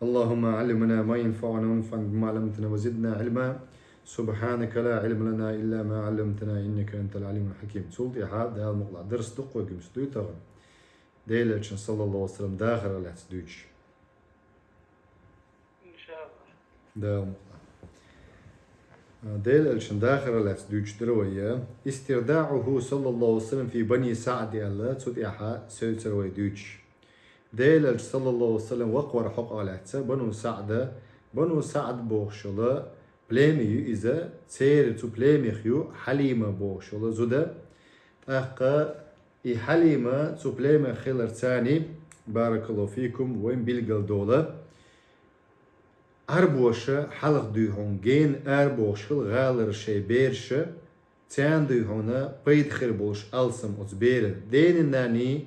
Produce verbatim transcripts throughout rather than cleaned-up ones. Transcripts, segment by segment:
اللهم علمنا ما ينفعنا وانفعنا بما علمتنا وزدنا علما. سبحانك لا علم لنا إلا ما علمتنا إنك أنت العليم الحكيم. Цул тӀехьа Дала мукъалахь дарс дукха вай гуш дуй тахана. Делан Элчан саллаллаху алейхи ва саллям дахар лаьцна дуьйцуш. Иншаллах. Дала мукъалахь. Делан Элчан дахар лаьцна дуьйцуш дара вай. استرضاعه صلى الله عليه وسلم في بني سعد аьлла, цул тӀехьа севцар вай дуьйцуш. Делан Элча саллаллаху алейхи ва саллям вакхавар хьокъехь лаьцна Бану СаӀда, Бану СаӀд бохуш йола племя ю иза, церан цу племех ю Хьалима бохуш йола зуда. ТӀаккха и Хьалима цу племех хилар царна, баракаллаху фикум, вайна билгал дола, Ӏарбоша хьалха дуй хьуна гена арабохуш хила гӀалара шайн бераша, царна дуй хьуна пайда хир болуш алсам оцу беран. Денна-нанна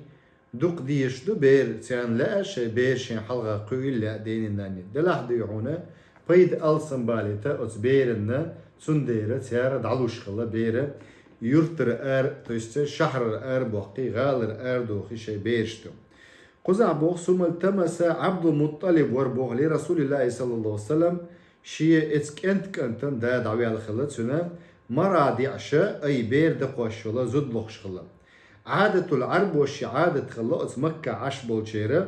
дукха дезаш ду бер, царна лаьа шайн бер шайн хьалха кхуьийла лаьа денна-нанна. Делахь дуй хьуна пайда алсам балийта оцу беранна, цундела цара дӀалуш хила бер, юртара ара, то есть шахьарара арабоккхий, гӀалара арадохий шайн бераш ду. Кхузахь боху: ثم التمس عبد المطلب, вара боху, لرسول الله صلى الله عليه وسلم, шен эца кӀентан кӀантан да дӀаваьлла хила цуьнан, مرضعا, ай бер дакхош йола зуда лохуш хила. عادة العرب, шен Ӏадат хила оцу Макка Ӏаш болчеран,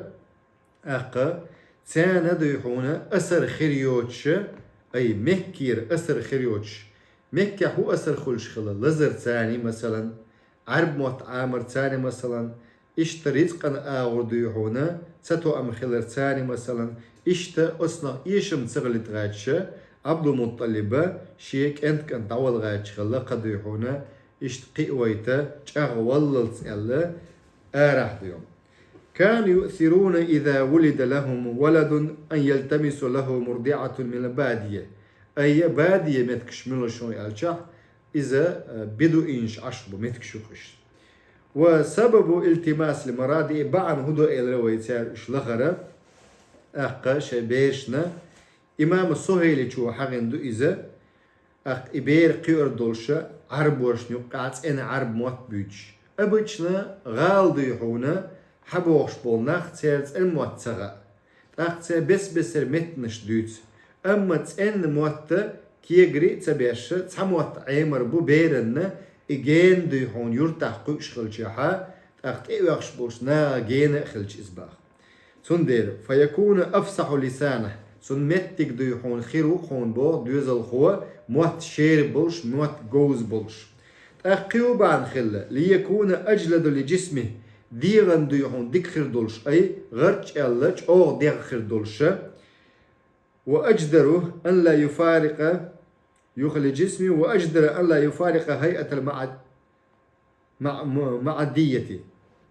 тӀаккха царна дуй хьуна асар хир йоцуша, ай Меккера асар хир йоцуш. Меккехь хӀун асар хуьлуш хила? Лазар царна, масалан, Ӏарб мотт Ӏамар царна, масалан, иштта рицкъан агӀор дуй хьуна ца тоам хилар царна, масалан, иштта оцунах эшам ца хилийта гӀаьттича, Ӏабдулмутталиба шен кӀент-кӀант дӀавала гӀаьттича хила кхин дуй хьуна, иштта кхиавайта чӀагӀваллалц аьлла, арахь дуй. كانوا يؤثرون إذا ولد لهم ولد أن يلتمسوا له مرضعة من البادية. Ай бадия меттигаш муьлш ю аьлчахь, иза, э, бедуинаш Ӏаш бу меттигаш ю-кх уьш. وسبب التماس المراضع, бахьана хӀун ду элира вай цара уьш лахара, тӀаккха шайн берашна, имама Сухайличо хьахийна ду иза, тӀаккха и бер кхиор долуша Ӏарбошна юккъехь цӀена Ӏарб мотт буьйцуш. Обычно гӀала дуй хьуна хьабохуш болу нах, церан цӀена мотт ца хаьа. ТӀаккха церан бес-бесара меттанаш дуьйцу. Амма цӀена мотта кегари а ца беш, цхьа мотт Ӏемар бу беранна, и гена дуй хьуна юртахь кхуьуш хилчахьа, тӀаккха тӀеоьхуш болчу наха гена а хилча иза баха. Цундела, فيكون أفصح لسانا, цуьнан меттиг дуй хьуна хир ву-кх хьуна боху доьзалхо, мотт шера болуш, мотт говза болуш. ТӀаккха кхин хӀун бахьана хилла? ليكون أجلد لجسمه, дегӀан дуй хьуна дика хир долуш, ай, гӀарч аьлла, чӀогӀа дегӀ хир долуша. وأجدر أن لا يفارق, لجسمه, وأجدر أن لا يفارق هيئة المعد, مع, معديته.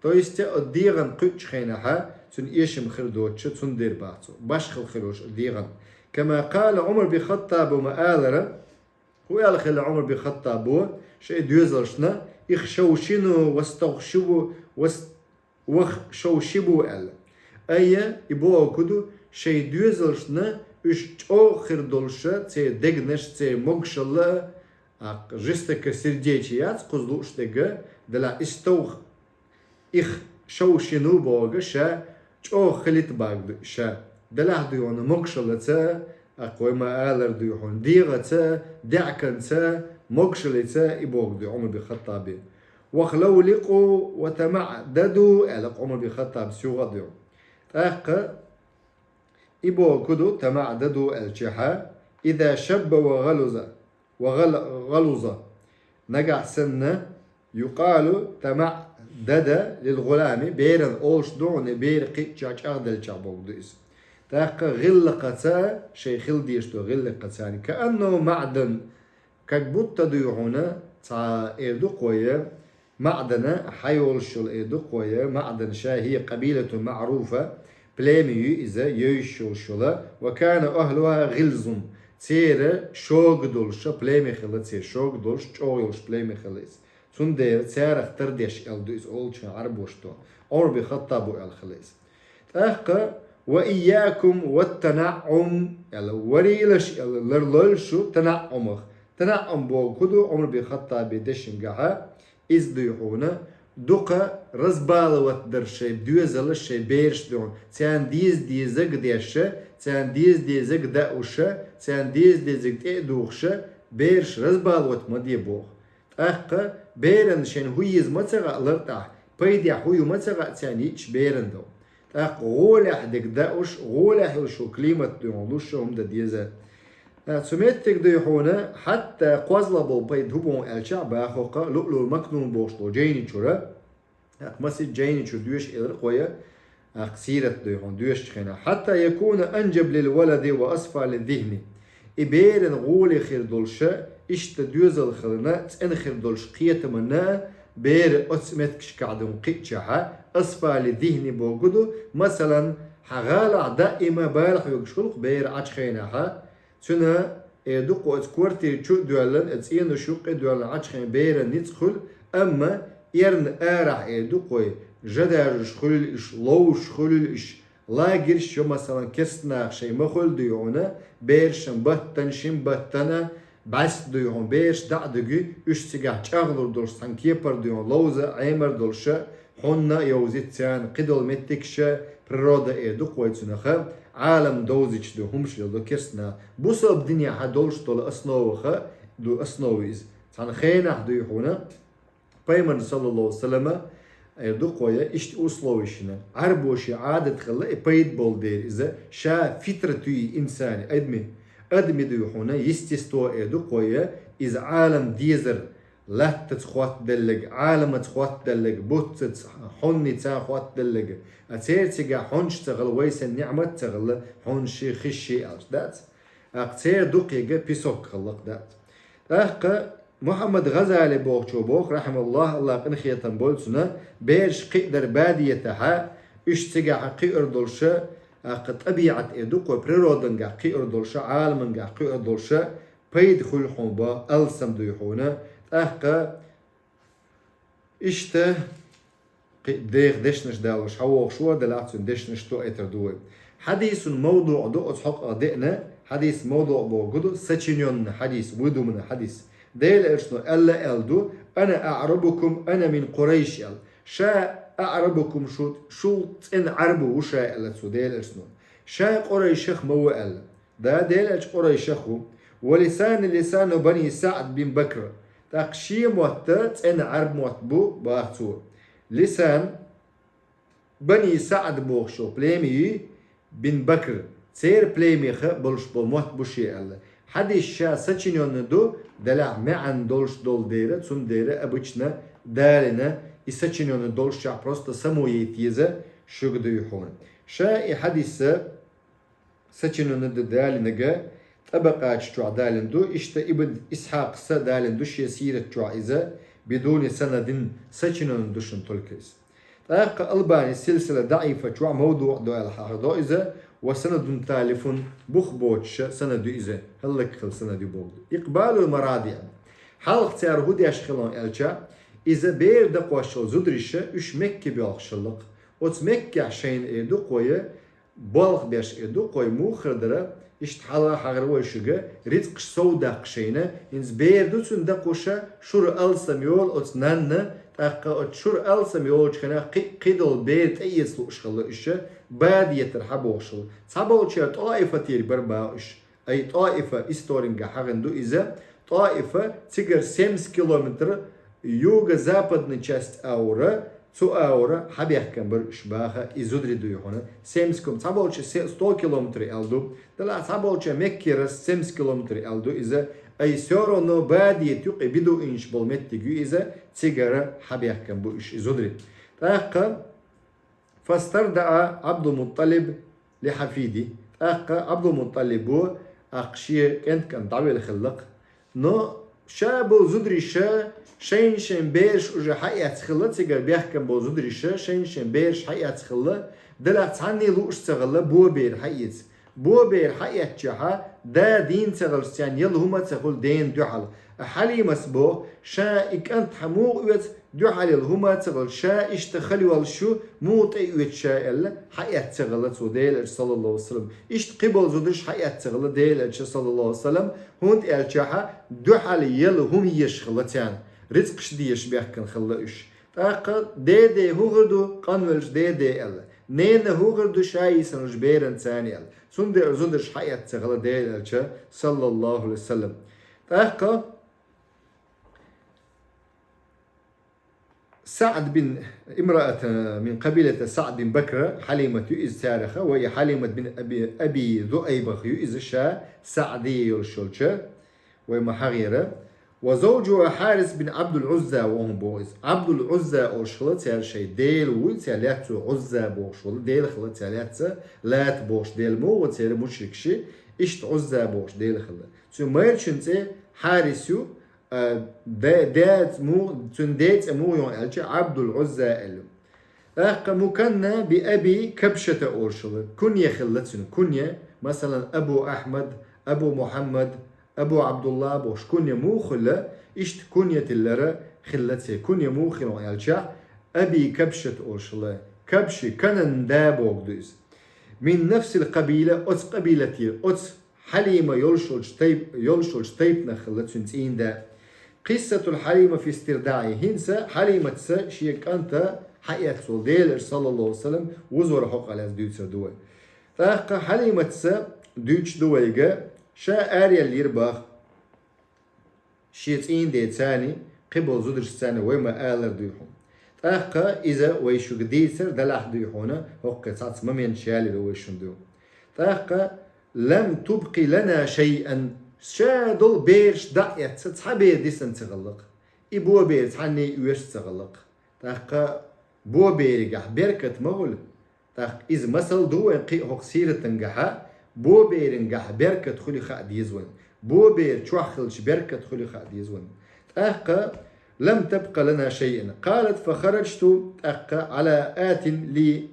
То есть, оцу дегӀан кхуьучу хенахьа, цуьнан эшам хир доцуша, цундела баха цо. Башхалла хир йолуш дегӀан. كما قال عمر بن الخطاب, ма алара, хӀун аьлла хилла Ӏумар бин Хаттабо шайн доьзалшна: اخشوشنوا واستوخشبوا واس-, واخشوشبوا аьлла. Айя, и бохург хӀун ду, шайн доьзалшна уьш чӀогӀа хир долуша, церан дегнаш, церан могушалла, а, жестокосердечие яц кхуза лууш дерг, делахь истовх-, اخشوشنوا бохург ша чӀогӀа хилийта бохург ду ша. Делахь дуй хьуна могушаллаца, а, кхой ма алара дуй хьуна, дегӀаца, даьӀахканца, могушаллица, и бохург ду Ӏумар бин Хаттабе. واخلولقوا وتمعددوا аьлла Ӏумар бин Хаттабас юха а дуй. ТӀаккха и бохург хӀун ду, تمعددوا аьллачехьа, إذا شب وغلظ, وغل-, غلظ. Нагахь санна, يقال تمعدد للغلام, беран олуш ду хьуна, бер кхиъча чӀагӀделча бохург ду иза. ТӀаккха гӀиллакхаца, шайн хила дезаш долу гӀиллакхаца, كأنه معدن, как будто дуй хьуна, цхьа эр ду-кх вай, маӀдан хьайолуш йолу эр ду-кх вай, маӀдан ша, هي قبيلة معروفة, племя ю иза, йовзаш йолуш йолу, وكان أهلها غلظ, церан шога долуша племя хилла, церан шога долуш, чӀогӀа йолуш племя хилла иза. Цундела царах тардеш аьлла ду иза олучуьнга Ӏарбоша. Ӏумар бин Хаттабо аьлла хилла иза. ТӀаккха وإياكم والتنعم аьлла, варийлаш аьлла, ларлойла шу танаӀӀумах. ТанаӀӀум бохург хӀун ду, Ӏумар бин Хаттабе дешингахьа, иза дуй хьуна, дукха разбаловать дар шоай доьзалаш шоай берашта духьал. Царна деза-дезаг деш, царна деза-дезаг даа уш, царна деза-дезаг тӀе а дувгӀаш, бераш разбаловать ма де боху. ТӀаккха беран шайна хӀу еза ма ца хаьа лартӀахь, пайдехь хӀу ю ма ца хаьа царна йиъча беран дов. ТӀаккха гӀолехь дерг даа уш, гӀолехь йолуш йолу климат дуй хьуна луш хӀума дан деза. А, цу меттиг дуй хьуна, хьатта кхозлагӀа болу пайда хӀу боху аьлча а бахокха, луълул макнун бохуш долу жайни чура. ТӀаккха масийтта жайни чура доьшу элира кхоя, тӀаккха сират дуй хьуна доьшучу хенахь. Хьатта якуна анжаб лил валади ва асфа лил дихни. И беран гӀоле хир долуша, иштта доьзал хиларна, цӀена хир долуш кхетаманна, бер оцу меттигашкахь ду кхиъчахьа, асфа лил дихни боху ду, масалан, хьан гӀалахь даима бала хьоьгуш хуьлу-кх бер Ӏачу хенахьа, цуьнан, э, дукха оцу квартира чу а доьллина, э, цӀенош юккъе а доьллина Ӏачу хенахь беран ницкъ хуьлу, амма эрна арахь, э, дукха жа даржуш хуьлийла иш, ловзуш хуьлийла иш, лагерьш ю, масалан, керстанаха шайн ма хуьлу дуй хьуна, берашна баттана, шина баттана, бӀаьста дуй хьуна, бераш дӀа а дуьгу, уьш цигахь чӀагӀлур долуш цхьана кепара дуй хьуна, ловза а, Ӏемар долуша, хьунна а йовзийта царна, кхидолу меттигаш а, природа эр ду-кх вай цуьнаха, Ӏалам довзуьйтуш ду хӀумаш леладо керстанаха. Бусалба динехьа долуш долу основаха ду, основа иза. Цхьана хенахь дуй хьуна, Пайхамарна, саллаллаху алейхи ва саллама, эр ду-кх вай, иштта условияш йина. Ӏарбоша Ӏадат хилла и пайда болу дела иза, ша фитрат ю и инсани, адми. Адми дуй хьуна, естество эр ду-кх вай, иза Ӏалам дезар, латтаца хоттаделларг, Ӏаламаца хоттаделларг, буццаца, хьунница хоттаделларг. А церан цигахь хьунаш ца хилла, вай санна ниӀмат ца хилла, хьунаш ши, хиш ши аьлча дац. ТӀаккха церан дукхега песок хилла-кх дац. ТӀаккха Мухьаммад ГӀазали бохучо боху, рахьимахуллах, Аллах къинхетам бойла цунна, бераш кхиъдар бадетахьа, уьш цигахь кхиор долуша, тӀаккха тӀабиӀат эр ду-кх вай, природангахь кхиор долуша, Ӏаламангахь кхиор долуша, пайда хуьлу хьуна боху, алсам дуй хьуна. ТӀаккха иштта кхин деха дешнаш далош хьан вохуш вара, делахь цуьнан дешнаш тоуьйтур ду вай. Хьадисун мавдуъ ду оцу хьокъах деана, хьадис мавдуъ боху ду, сочинённый хьадис, выдуманный хьадис. Делан Элчано аьлла аьлла ду, «Ана аърабукум, ана мин Къурайш», аьлла. Ша аърабукум, шу, шул цӀена Ӏарбо ву ша аьлла цо Делан Элчано. Ша Къурайшах ма ву аьлла. Да, Делан Элча Къурайшах ву. «Ва лисани лисану бани СаӀд бин Бакр». ТӀаккха шен мотт цӀена Ӏарб мотт бу, баха цо. Лисан бани СаӀд бохуш йолу племя ю, бин Бакр, церан племеха болуш болу мотт бу шен аьлла. Хьадис ша сочинённый ду, делахь маьӀна долуш долу дера, цундела обычно далина, и сочинённый долуш чохь просто само яйта еза шуьга дуй хьуна. Ша и хьадис сочинённый ду далинарг, ТӀабакъаташ чохь далина ду, иштта Ибн Исхьакъас далина ду шен сират чохь иза, бидуни санадин, сочинённый ду шуна только иза. ТӀаккха Албани силсила даӀифа чохь мавдуъ ду аьлла хьахадо иза, ва санадун талифун, бух боцуша санад ю иза, хӀаллакьхила санад ю боху. Икъбалул марадиъ. Хьалха цара хӀун деш хилла аьлча, иза бер дакхош йолу зудариша, уьш Мекке боьлхуш хилла-кх. Оцу Меккехь шайна эр ду-кх вай, болх беш эр ду-кх вай, муха хир дара, иштта хьала хьахар вай шуьга, рицкъаш сов даккха шайна, хӀинца бер ду цуьнан дакхуша, шура алсам йолу оцу нанна, тӀаккха оцу шура алсам йолчу хенахь кхин, кхидолу бер тӀеэца лууш хилла уьш, бадетара хьан бохуш хилла. Цхьаболчара ТӀоифатера бара баха уьш. Ай, ТӀоифа, историнга хьахина ду иза. ТӀоифа цигара семьдесят километр юго-западный часть аура, цу аура хьабехкан бара уьш баха, и зударий дуй хьуна. Семьдесят километр, цхьаболча се-, сто километр аьлла ду. Делахь цхьаболча Меккера семьдесят километр аьлла ду иза. Ай, всё равно бадият юкъе бидуинаш болу меттиг ю иза, цигара хьабехкан бу уьш и зударий. ТӀаккха فاسترضع عبد المطلب لحفيده. ТӀаккха Ӏабдулмутталибо, тӀаккха шен кӀентан кӀант дӀавелла хилла-кх. Но ша болу зудариша, шайна-шайн бераш уже хьаэцна хилла, цигара бехкан болу зудариша, шайна-шайн бераш хьаэцна хилла, делахь цхьанне лууш ца хилла, бо бер хьаэца. Бо бер хьаэцчахьа, да дийна ца хилча, царна яла хӀума а ца хуьлу дена дуьхьал. Хьалимас боху, ша и кӀант хьан муха оьцу, дуьхьал яла хӀума а ца хилча, ша иштта хала йолуш ю, муха тӀеоьцу ша аьлла, хьаэцна ца хилла цо Делан Элча, саллаллаху алейхи ва саллам. Иштта кхин болу зудараш хьаэцна ца хилла Делан Элча, саллаллаху алейхи ва саллам, хӀунда аьлчахьа дуьхьал яла хӀума езаш хилла царна, рицкъаш дезаш бехкан хилла уьш. ТӀаккха деде хӀун хир ду, къанвелча деде аьлла. Нена хӀун хир ду, ша йисанча беранца аьлла. Цундела зудараш хьаэццахила Делан Элча, саллаллаху алейхи ва саллам. ТӀаккха СаӀд бин, امرأة من قبيلة سعد بن بكر, Хьалимат ю из царех, ва и Хьалимат бин Аби, Аби Зуайбах ю из ша, СаӀдия йолуш йолча, вай ма хьагӀера. وزوجها حارث بن عبد العزى ва хӀун боху из. Абдул Узза олуш хила цара шайн дела вуй, цара лаьцна Узза бохуш волу дела хила цара лаьцна, Лат бохуш дела ма ву церан мушрикаши, иштта Узза бохуш дела хила. Цуьнан майрачун цӀе Хьарис ю, а, де-, дец му-, цуьнан ден цӀе муха ю аьлча, Абдул Узза аьлла. ТӀаккха مكنى بأبي كبشة олуш хила. Кунья хилла цуьнан. Кунья, масалан, Абу Ахьмад, Абу Мухьаммад, Абу Абдулла бохуш кунья муха хилла, иштта кунья тиллара хилла церан. Кунья муха хила аьлча, Аби Кабшат олуш хила. Кабши, Канан да боху ду иза. من نفس القبيلة, оцу къабилатера, оцу Хьалима йолуш йолчу тайп-, йолуш йолчу тайпанах хилла цуьнан цӀийнда. قصة الحليمة في استرضاعه. ХӀинца Хьалиматца шен кӀанта хьаэцна волу Делан Элча, саллаллаху алейхи ва саллам, вузор хьокъехь лаьцна дуьйцур ду вай. ТӀаккха Хьалиматца дуьйцуш ду вайга, ша араяьллера боху шен цӀийнда царна, кхин болу зударшца царна вай ма алар дуй хьуна. ТӀаккха иза вай шуьга дийцар далахь дуй хьуна, хӀокху цхьацца моменташ ялийра вай шуна дуй. ТӀаккха لم تبق لنا شيئا, ша долу бераш дӀа а эцна, цхьа бер дисина ца хилла-кх. И бо бер цхьанне а оьшуш ца хилла-кх. ТӀаккха бо беригахь беркат ма хуьлу. ТӀаккха иза масал ду вайн кхин а хӀокху сиратангахьа, бо берангахьа беркат хуьлу хаа деза вайн. Бо бер чохь хилча беркат хуьлу хаа деза вайн. ТӀаккха لم تبق لنا شيئا. قالت فخرجت, тӀаккха على آت لي.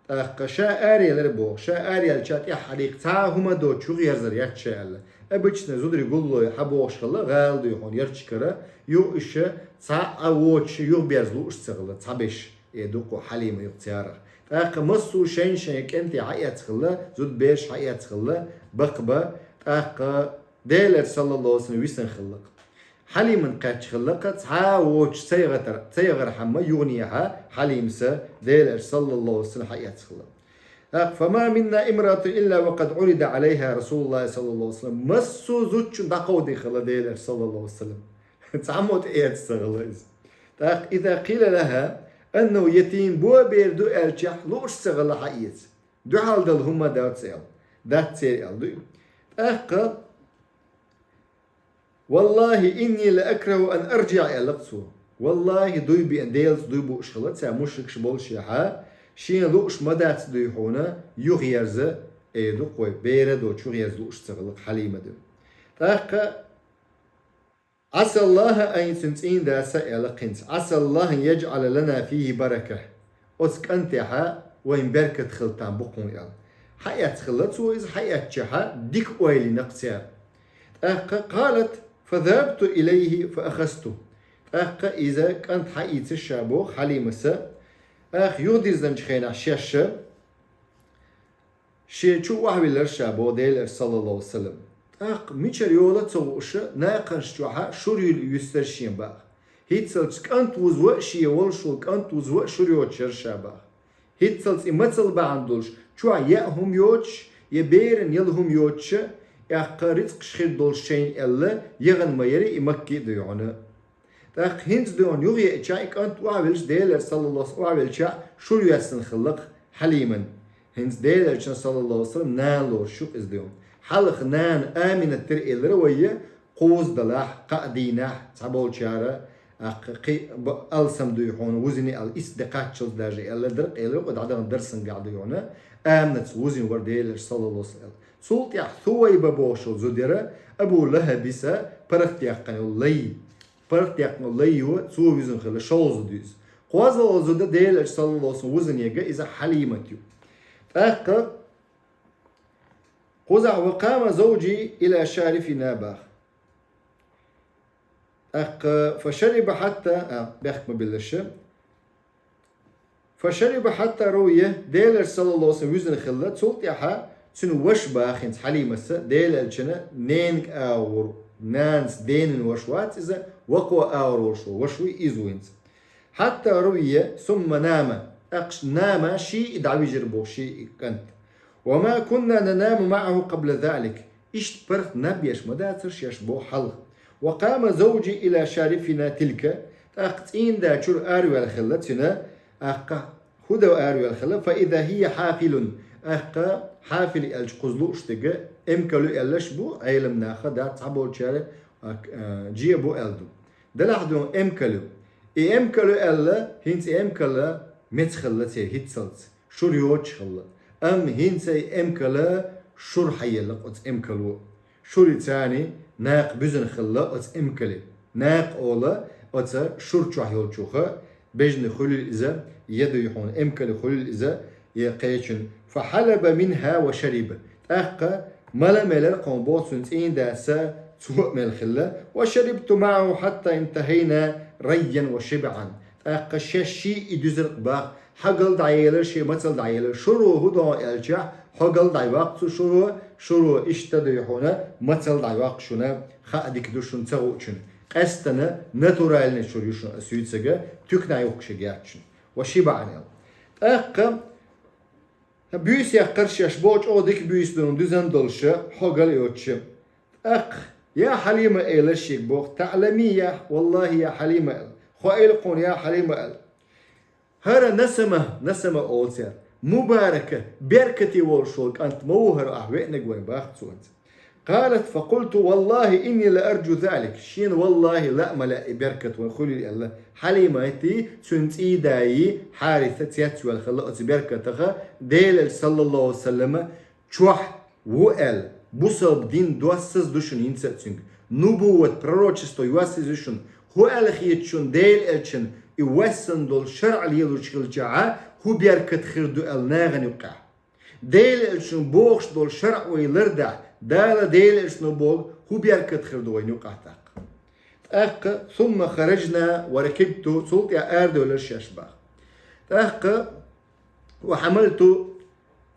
ТӀаккха ша араяьллера боху. Ша араяьлча тӀаьхьа хьадийкха цхьа а хӀума доцуш юхаерзар яц ша аьлла. Обычно зударий гуллой хьан бохуш хилла, гӀала дуй хьуна ярташкара, юха иша цхьа а воцуш юхаберза лууш ца хилла, цхьаберш, э, дукха Хьалима юха царах. ТӀаккха массо а шайн-шайн кӀанте хьаэцна хилла, зудберш хьаэцна хилла, баккха ба, тӀаккха Делан Элча, саллаллаху алейхи ва саллам, висина хилла-кх. Хьалиман кхаьчна хилла-кх, цхьа а воцуш ца яхатар-, ца яхархьама юханехьа Хьалимас Делан Элча, саллаллаху алейхи ва саллам, хьаэцна хилла. ТӀаккха فما منا امرأة إلا وقد عرض عليها رسول الله صلى الله عليه وسلم. Массо а зудчунна дӀакховдийна хилла Делан Элча, саллаллаху алейхи ва саллам. Цхьаммо тӀеэцна ца хилла иза. ТӀаккха إذا قيل لها أنه يتيم, бо бер ду аьлчахь, лууш ца хилла хьаэца. Дуьхьал дала хӀума дац аьлла. Дац церан аьлла дуй. ТӀаккха والله إني لأكره أن أرجع аьлла-кх цо. Валлахи, дуй беана, Делаца дуй бууш хилла, цара мушрикаш болушехьа, шена лууш ма дац дуй хьуна, юхаерза, э, ду-кх вай, бер а доцуш юхаерза лууш ца хилла-кх Хьалима дуй. ТӀаккха عسى الله أن, цуьнан цӀийнда аса аьлла-кх хӀинца, عسى الله أن يجعل لنا فيه بركة. Оцу кӀантехьа вайн беркат хила там бу-кх хьуна аьлла. Хьаэцна хилла цо иза, хьаэцчахьа дика ойла йина-кх цара. ТӀаккха قالت فذهبت إليه فأخذته. ТӀаккха иза кӀант хьаийцира ша боху Хьалимас, тӀаккха юхадирзинчу хенахь шаьш шен чу охьавиллира ша боху Делан Элча, саллаллаху алейхи ва саллам. ТӀаккха мичара йола а ца хууш, накханаш чохьа шура юьллу юьстара шен баха. ХӀинццалц кӀант вузва а, шен волуш волу кӀант вузва а шура йоцуш яра ша баха. ХӀинццалц и мацалла бахьана долуш, чохь яа хӀума йоцуш, я беран яла хӀума йоцуша, тӀаккха рицкъаш хир долуш шайна аьлла, яхана ма яра и Макке а дуй хьуна. ТӀаккха хӀинца дуй хьуна юхаеача, и кӀант охьавелча, Делан Элча, саллаллаху алейхи ва саллам, охьавелча, шура йоьссина хилла-кх Хьалиман. ХӀинца Делан Элчан, саллаллаху алейхи ва саллам, нана лоруш ю-кх иза дуй хьуна. Хьалха нана Аминат дира элира вай, кхузза далахь, кхаа дийнахь, цхьаболчара, тӀаккха кхин б-, алсам дуй хьуна, вузиний аьлла, исс де кхаччалц даже аьлла дара-кх, элира-кх дӀадаханчу дарсангахь дуй хьуна, Аминатца вузина вара Делан Элча, саллаллаху алейхи ва саллам. Цул тӀаьхьа Сувайба бохуш йолу зуда яра, Абу ЛахӀабиса паргӀатдаьккхина йолу лай. ПаргӀатдаьккхина лай ю, цо вуьзна хилла, шовзткъа ду иза. КхозлагӀа зуда Делан Элча, саллаллаху алейхи ва саллам, вузинарг иза Хьалимат ю. ТӀаккха кхузахь وقام زوجي إلى شارفنا боху. ТӀаккха فشرب حتى, а, бехк ма биллалаш. فشرب حتى روي, Делан Элча, саллаллаху алейхи ва саллам, вуьзна хилла, цул тӀаьхьа цуьнан ваша боху хӀинца Хьалимас, Делан Элчан ненан агӀор, нанас денан ваша вац иза, вокхо агӀор волуш волу ваша вуй, иза ву хӀинца. حتى روي ثم نام. ТӀаккха нама, ший и дӀавижира боху ший и кӀант. وما كنا ننام معه قبل ذلك. Иштта паргӀат наб еш ма дацара шаьш боху хьалха. وقام زوجي إلى شارفنا تلك. ТӀаккха цӀийнан да чуьра араваьлла хилла цуьнан, тӀаккха хӀун дан араваьлла хилла, فإذا هي حافل. ТӀаккха хьафил аьлча кхуза лууш дерг, эмкал ю аьлларш бу, Ӏеламнаха дац цхьаболчара, а, а, же бу аьлла ду. Делахь ду эмкал ю. И эмкал ю аьлла, хӀинца и эмкал меца хилла церан хӀинццалц, шура йоцуш хилла. Амма хӀинца и эмкал шура хьаелла оцу эмкало. Шура царна накха буьзна хилла оцу эмкале. Накха олу оцу шура чохь йолчух, бежана хуьлийла иза, я дуй хьуна эмкале хуьлийла иза, я кхечун. فحلب منها وشرب. ТӀаккха мала а мелира кхуна боху цуьнан цӀийнан дас, цо а мелла хилла. وشربت معه حتى انتهينا ريا وشبعا. ТӀаккха шаьш ший и дуьзира боху, хьогалла дӀаелира, шен мацалла дӀаелира. Шуро хӀун до аьлча, хьогалла дӀайоккху цу шуро, шуро иштта дуй хьуна, мацалла дӀайоккху шуна, хаа дика ду шуна ца хуучун. Къаьстина натуральный шура ю шуна ас юьйцург, туькана юхкуш яц шуна. وشبعا аьлла. ТӀаккха буьйса яьккхира шаьш боху, чӀогӀа дика буьйса ду, дуьзна долуш, хьогалла йоцуш. ТӀаккха я Хьалима элира шега боху, تعلمي يا، والله يا حليمة аьлла. Хьо элира кхуна, я Хьалима аьлла. ХӀара Насама, Насама олу цара, мубарака, беркате волуш волу кӀант ма ву хӀара ахь веанарг вайн боху цо. قالت: فقلت: والله إني لأرجو ذلك. Шена валлахӀи лаа ма лаьа и беркат вайн хуьлийла аьлла. Хьалимати, цуьнан цӀийнан даи, Хьариса цецвелла хилла оцу беркатах, Делан элча, саллаллахӀу Ӏалайхи ва саллама, чохь ву аьлла, бусалба дин доссаза ду шуна хӀинца а цуьнга. Нубувват, пророчество йоссаза ю шуна. ХӀун аьлла хета шуна Делан элчанна и воссана долу шарӀ лелош хилчахьана, хӀун беркат хир ду аьлла нахана юккъехь? Делан элчано бохуш долу шарӀ вай лардахь, Дала Делан элчано боху, хӀун беркат хир ду вайна юккъехь тӀаккха? ТӀаккха, ثم خرجنا وركبت, цул тӀаьхьа арадевлира шаьш боху. ТӀаккха, وحملت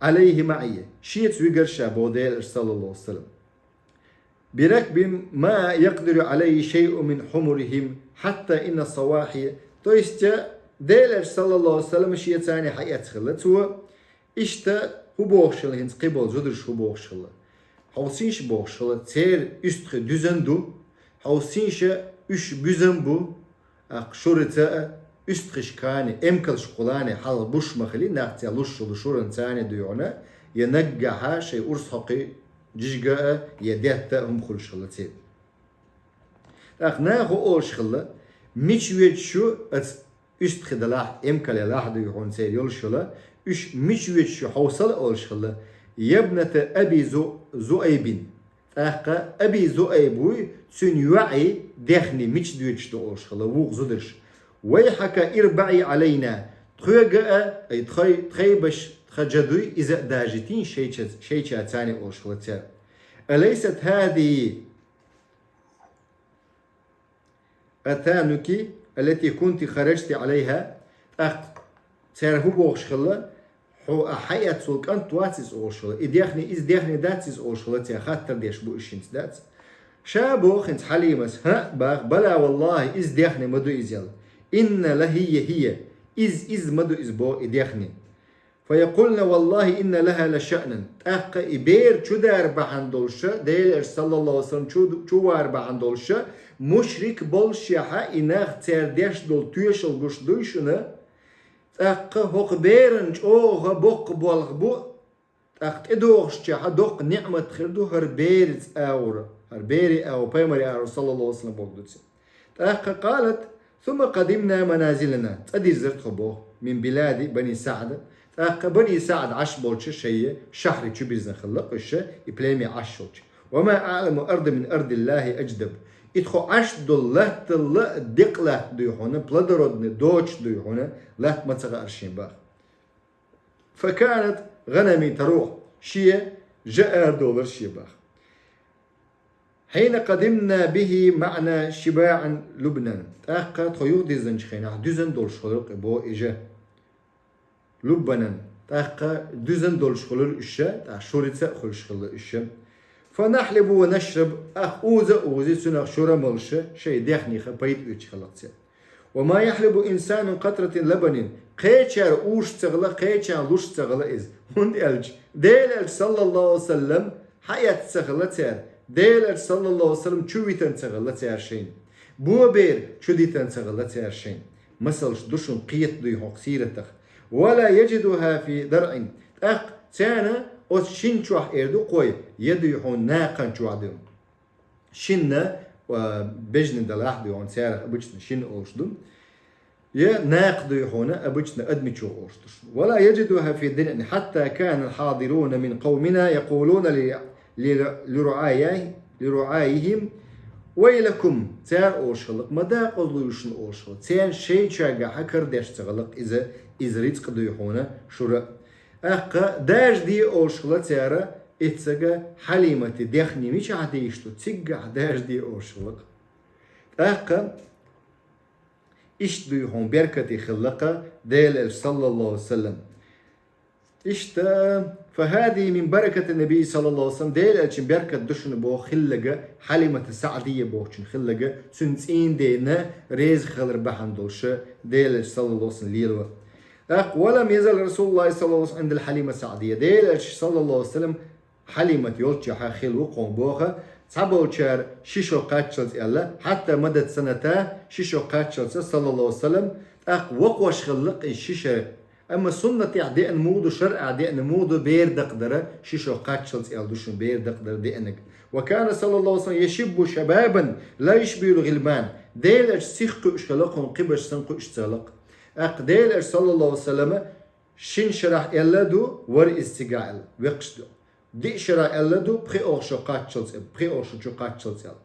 عليه معي, шеца вигира ша боху Делан элча, саллаллахӀу Ӏалайхи ва саллам. بركب ما يقدر عليه شيء من حمرهم حتى إن الصواحي. То есть, Делан элча, саллаллахӀу Ӏалайхи ва саллам, шеца хьаэцна хилла цо, иштта хӀун бохуш хилла хӀинца кхин болу зударша, хӀун бохуш хилла? Хьовсийша бохуш хилла, церан уьстагӀий дуьзна ду, хьовсийша уьш буьзна бу, тӀаккха шурица а, уьстагӀашкахь а, эмкалшкахула а хьалха буш ма хили, нах цӀе луш йолу шуран цӀа а дуй хьуна, я наггахьа шайн урс хьокхий жижига а, я детта а хӀума хуьлуш хилла церан. ТӀаккха наха хӀун олуш хилла, мича воьдуш ю оцу уьстагӀий далахь, эмкал ялахь дуй хьуна церан йолуш йолу, уьш мича воьдуш ю хьовсал олуш хилла, يا ابنة أبي ذؤ-، ذؤيب. ТӀаккха Аби Зуайб вуй, цуьнан йоӀий, дехний мича доьдуш ду олуш хилла вукху зударша. ويحك اربعي علينا. Тхоьга а, ай, тхай-, тхайбаш, тхан жа дуй, иза а дажитий шайча-, шайча цӀа а олуш хилла цара. أليست هذه أتانك التي كنت خرجت عليها؟ ТӀаккха цара хӀун бохуш хилла, хьо ахь хьаэцна волу кӀант вац иза олуш хилла, и дехний, иза дехний дац иза олуш хилла цара, хаттар деш бу уьш хӀинца дац. Ша боху хӀинца Хьалимас, хӀаъ, боху, بلى والله, иза дехний ма ду иза аьлла. إن لهي هي, иза, иза ма ду иза боху и дехний. فيقولن: والله إن لها لشأنا. ТӀаккха и бер чу дара бахьана долуша, Делан элча, саллаллахӀу Ӏалайхи ва саллам, чу, чу вара бахьана долуша, мушрик болушехьа и нах цара деш долу тоьшалла гуш дуй шуна, тӀаккха хӀокху беран чӀогӀа боккха болх бу, тӀаккха тӀедогӀушчехьа доккха ниӀмат хир ду хӀара берица агӀор, хӀара бере агӀор, пайхамаре агӀор, саллаллахӀу Ӏалайхи ва саллам, боху дуьйцу. ТӀаккха قالت: ثم قدمنا منازلنا. ЦӀа дирзира тхо боху, من بلاد بني سعد. ТӀаккха Бани СаӀд Ӏаш болчу шайн шахьри чу бирзина хилла уьш, и племя Ӏаш йолчу. وما أعلم أرضا من أرض الله أجدب. И тхо Ӏаш долу латтал а декъа латта дуй хьуна, плодородный, доцуш дуй хьуна, латта ма ца хаьара шен боху. فكانت غنمي تروح. Шен жа арадолура шен боху. حين قدمنا به معنا شباعا لبنا. ТӀаккха тхо юхадирзинчу хенахь дуьзна долуш хуьлура и боху и жа. لبنا. ТӀаккха дуьзна долуш хуьлура уьш, тӀаккха шурица а хуьлуш хилла уьш. فنحلب ونشرب, тӀаккха уза а узи, цунах шура а молуш, шайн дехнех пайда оьцуш хилла цара. وما يحلب إنسان قطرة لبن. Кхечар уш ца хила, кхечар луш ца хила иза. ХӀунда аьлча, Делан Элча, саллаллаху алейхи ва саллам, хьаэцна ца хила цара. Делан Элча, саллаллаху алейхи ва саллам, чу витина ца хила цара шайна. Бо бер чу дитина ца хила цара шайна. Масалш ду шуна, кхета дуй хьуна сиратах. ولا يجدها في ضرع. ТӀаккха царна оцу шин чохь эр ду кхой, я дуй хьуна накхан чохь ду. Шинна, а, бежна далахь дуй хьуна, царах обычно шин олуш ду. Я накха дуй хьуна, обычно адамичо олуш ду шуна. ولا يجدها في ضرع حتى كان الحاضرون من قومنا يقولون ل-، ل-، لرعاياه-، لرعايهم ويلكم. Цара олуш хилла-кх, ма дакъазло ю шуна олуш хилла. Царна шайн чоьгахьа карадеш ца хилла-кх иза, иза рицкъ дуй хьуна шура. ТӀаккха дажде олуш хилла цара, эццага Хьалимата дехне мичахь дийш ду, циггахь дажде олуш хилла-кх. ТӀаккха иштта дуй хьуна беркате хилла-кх Делан Элча, саллаллаху алейхи ва саллам. Иштта, فهذه من بركة النبي صلى الله عليه وسلم, Делан Элчан беркат ду шуна боху хилларг, Хьалимата Саъдия бохучун хилларг, цуьнан цӀийнан дена реза хилар бахьана долуш Делан Элча, саллаллаху алейхи ва саллам, лелавар. ТӀаккха, ولم يزل رسول الله صلى الله عليه وسلم عند الحليمة السعدية. Делан Элча, саллаллаху алейхи ва саллам, Хьалимат йолччехьа хилла ву кхунна боху, цхьаболчара ши шо кхаччалц аьлла, حتى مضت سنتان, ши шо кхаччалца, саллаллаху алейхи ва саллам, тӀаккха вокхуш хилла-кх иза ши шо. Амма суннатехь деана муха ду, шарӀехь деана муха ду бер дакхадар, ши шо кхаччалц аьлла ду шуна бер дакхадар деанарг. وكان صلى الله عليه وسلم يشب شبابا لا يشبه الغلمان. Делан Элча сиха кхуьуш хилла-кх хьуна, кхиберш санна кхуьуш ца хилла-кх. ТӀаккха Делан Элча, саллаллаху алейхи ва саллам, шина шарахь аьлла ду, вара иза цигахь аьлла, векхаш ду. Диъ шарахь аьлла ду, пхи оха шо кхаччалц, пхи оха шо чу кхаччалц аьлла.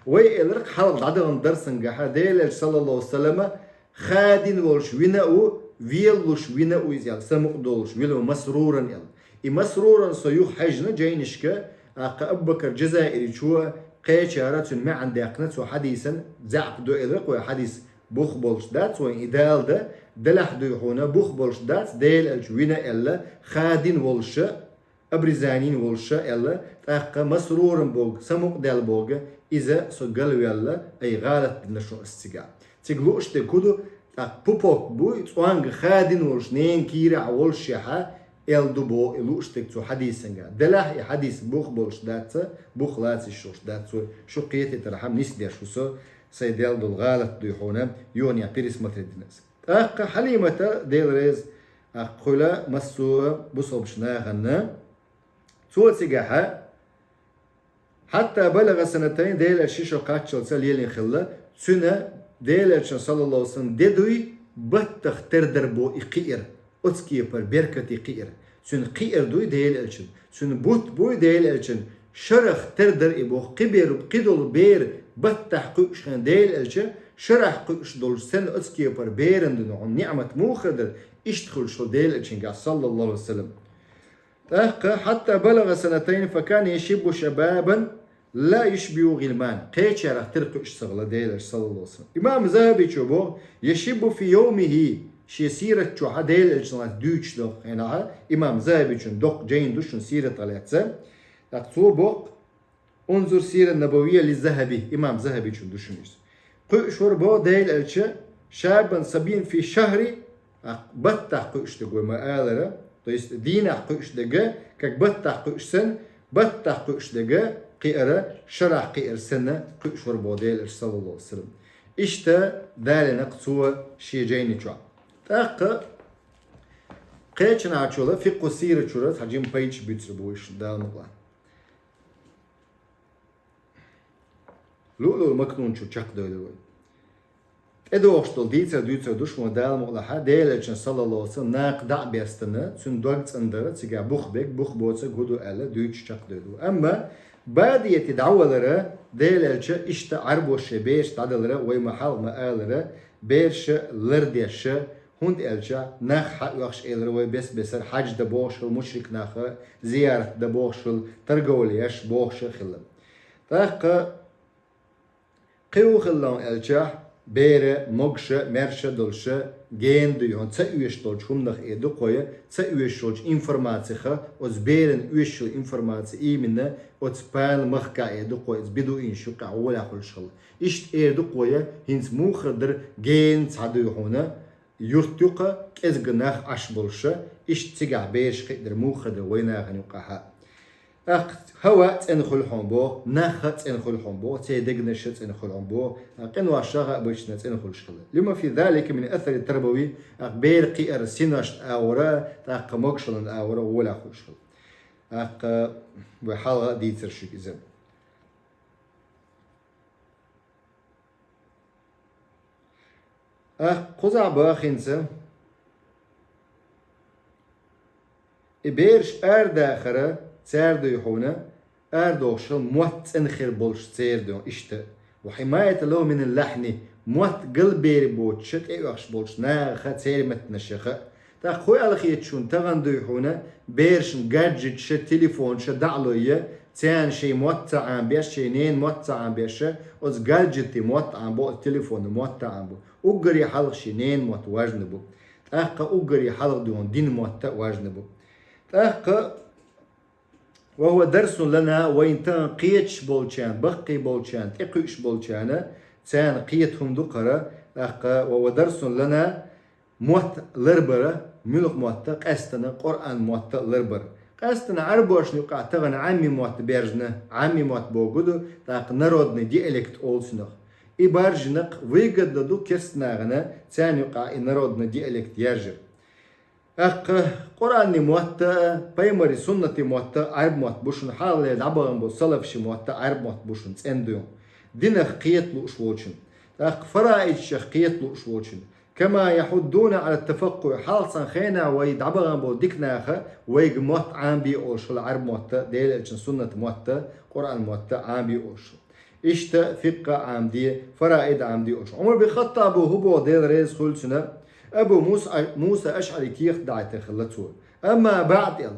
Вай элира-кх хьалха дӀадаханчу дарсангахьа, Делан Элча, саллаллаху алейхи ва саллама, хадийна волуш вина а ву, велалуш вина а ву иза аьлла, самукъадолуш вина ву, масруран аьлла. И масруран со юха хьаьжна жайнашка, тӀаккха Абу-Бакар Джазаиричо кхечара цуьнан маьӀна даьккхина, цу хьадисан заьӀап ду элира-кх вай, хьадис бух болуш дац вайн, и Дала дан, делахь дуй хьуна бух болуш дац, Делан Элча вина аьлла, хадийна волуша, обрезанийна волуша аьлла, тӀаккха масруран боху, самукъадаьлла боху, иза со галваьлла, ай гӀалат дина шуна ас цигахь. Цига лууш дерг хӀун ду, тӀаккха пупок буй, цӀонга хадийна волуш, ненан кийрахь волушехьа, аьлла ду боху и лууш дерг цу хьадисанга. Делахь и хьадис бух болуш дац, бух лацийш йолуш дац, шу кхетийтархьама нисдеш ву со, сайн даьлла долу гӀалат дуй хьуна, юханехь пересмотреть дина ас. ТӀаккха Хьалимата, Дела реза, тӀаккха хуьлу массо а бусалбачу нахана. Цо цигахьа, حتى بلغ سنتين, Делан Элча ши шо кхаччалца лелийна хилла, цуьнан Делан Элчан, саллаллаху алейхи ва саллам, де дуй, баттах тера дара боху и кхиар, оцу кепара беркате кхиар. Цуьнан кхиар дуй Делан Элчан, цуьнан бутт буй Делан Элчан, шарах тера дара и боху, кхиберг, кхидолу бер баттахь кхуьуш хилла Делан Элча, шарахь кхуьуш долуш санна оцу кепара беран дуьйна хьуна ниъмат муха хир дара, иштта хуьлуш хилла Делан Элчангахь, саллаллаху алейхи ва саллам. ТӀаккха, حتى بلغ سنتين فكان يشب شبابا لا يشبه الغلمان. Кхечарах тера кхуьуш ца хилла Делан Элча, саллаллаху алейхи ва саллам. Имам ЗахӀабичо боху, يشب في يومه, шен сират чохьа Делан Элчанах дуьйцуш долу хенахьа, имам ЗахӀабичун доккха жайна ду шуна сиратах лаьцна. ТӀаккха цо боху, انظر السيرة النبوية للذهبي, имам ЗахӀабичун ду шуна иза. Кхуьуш вара боху Делан Элча, شابا صبيا في شهر, а, баттахь кхуьуш дерг вай ма алара, то есть дийнахь кхуьуш дерг, как баттахь кхуьуш санна, баттахь кхуьуш дерг кхиара, шарахь кхиара санна кхуьуш вара боху Делан Элча, саллаллаху алейхи ва саллам. Иштта далийна-кх цо шен жайни чохь. ТӀаккха кхечанхьа чула фикъху сира чура цхьа жима пайдаш буьйцур бу вай шуна, Дала мукъалахь. Луълул Макнун чу чекхдевлла вай. ТӀедогӀуш долу дийцар дуьйцур ду шуна, Дала мукъалахь, Делан Элчан, саллаллаху алейхи ва саллам, накха дӀа а бестина, цуьнан дог цӀандар, цигахь бух берг, бух боцург хӀун ду аьлла, дуьйцуш чекхдевлла ву. Амма Бадияте дӀавалара, Делан Элча иштта Ӏаьрбоша шайн бераш дӀадалара, вай ма хьалха ма алара, бераша лардеша, хӀунда аьлча нах хьаоьхуш элира вай бес-бесара, хьаьж дан бохуш хилла мушрик наха, зиярат дан бохуш хилла, торговля еш бохуш а хилла. ТӀаккха кхин хӀун хилла аьлча, бер могуш а, маьрша а долуш а, гена дуй хьуна, ца оьшуш долчу хӀуманах эр ду-кх вай, ца оьшуш йолчу информациха, оцу берана оьшуш йолу информаци именно оцу пана махкахь эр ду-кх вай, оцу бедуинаш юккъехь гӀолехь хуьлуш хилла. Иштта эр ду-кх вай, хӀинца муха хир дара, гена цхьа дуй хьуна, юрт ю-кх, кӀезиг нах Ӏаш болуш а, иштта цигахь бераш кхиадара муха хир дара вайн нахана юккъехь а. ТӀаккха хӀаваъ цӀена хуьлу хьуна боху, нах а цӀена хуьлу хьуна боху, церан дегнаш а цӀена хуьлу хьуна боху, къиношна а, башна а цӀена хуьлуш хилла. لما في ذلك من الأثر التربوي, тӀаккха бер кхиар синошна агӀора, тӀаккха могушаллина агӀора гӀолехь хуьлуш хилла. ТӀаккха вай хьалха а дийцира шуьга иза. ТӀаккха кхузахь боху хӀинца, и бераш арадахар цара дуй хьуна, арадохуш хилла мотт цӀена хир болуш церан дуй хьуна иштта. وحماية له من اللحن, мотт галбер боцуш а тӀеоьхуш болчу нахах а, церан меттанашах а. ТӀаккха хӀун аьлла хета шуна, тахана дуй хьуна, берашна гаджеташ а, телефонаш а дӀа а лой, царна шайн мотт ца Ӏамабеш, шайн ненан мотт ца Ӏамабеш, оцу гаджетийн мотт Ӏамабо, оцу телефонан мотт а Ӏамабо. Уггаре хьалха шен ненан мотт важна бу. ТӀаккха уггаре хьалха дуй хьуна динан мотт а важна бу. ТӀаккха وهو درس لنا, вайна тахана кхеташ болчарна, баккхий болчарна, тӀекхуьуш болчарна, царна кхета хӀума ду-кх хӀара, тӀаккха وهو درس لنا, мотт ларбар, муьлха мотт, къаьстина Къуръан мотт ларбар. Къаьстина Ӏарбошна юкъахь тахана Ӏамми мотт баьржина, Ӏамми мотт бохург ду, тӀаккха народный диалект олу цунах. И баржина-кх, выгодно ду керста нахана царна юкъахь и народный диалект яржар. ТӀаккха Къуръанан мотт а, пайхамаран суннатан мотт а Ӏарб мотт бу шуна, хьалхалера дӀабахана болу салафийн мотт а Ӏарб мотт бу шуна цӀена дуй хьуна, динах кхета лууш волчун. ТӀаккха фараидашах кхета лууш волчун. كما يحضون على التفقه, хьалха санна хенахь вай дӀабахана болу дика нах а вайга мотт Ӏамабе олуш хилла, Ӏарб мотт а, Делан элчан суннатан мотт а, Къуръанан мотт а Ӏамабе олуш хилла. Иштта фикъхӀ а Ӏамаде, фараид а Ӏамаде олуш. Ӏумар бин Хаттаба хӀун боху, Дела реза хуьлда цунна, Абу Муса, Муса АшӀари кехат дахьийтина хилла цо. أما بعد, аьлла,